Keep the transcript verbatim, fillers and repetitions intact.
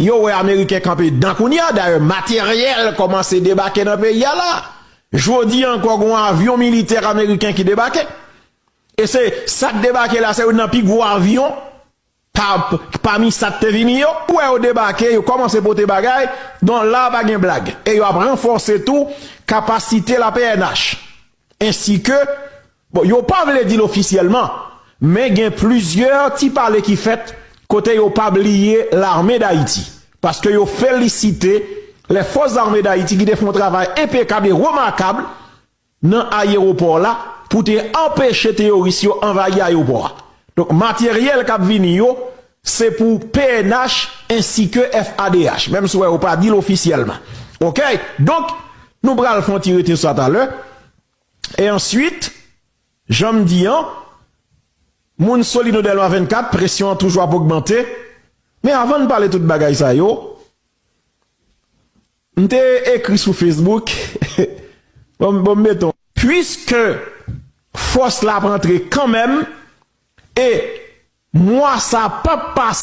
Yo wè Ameriken kanpe dan kounye a, dayè materyèl kòmanse debake nan peyi a la. Jodi a ankò, gen yon avyon militè ameriken ki debake. E se sa k debake la, se youn nan pi gwo avyon pa, pami sa k te vini yo. Ou wè yo debake, yo kòmanse pote bagay, donk la pa gen blag. E yo ap ranfòse tou kapasite la P N H. Ensi ke, bon, yo pa vle di l ofisyèlman, men gen plizyè ti pale ki fèt kote yo pa bliye Lame d Ayiti. Paske yo felisite lè Fòs Zame d Ayiti ki te fè yon travay enpekab e remakab nan ayewopò la pou te anpeche teyoris yo anvayi ayewopò a. Donk, materyèl k ap vini yo, se pou P N H ensi ke F A D H, menm si w wè yo pa di l ofisyèlman. Oke? Donk, nou pral fè yon ti rete sou sa talè. E answit, jan m di an, moun Solino Dèlma vennkat, presyon an toujou ap ogmante. Men avan n pale tout bagay sa yo, m te ekri sou Facebook, bon, bon, m mete yon, puiske fòs la ap rantre kanmenm, e mwa sa p ap pase,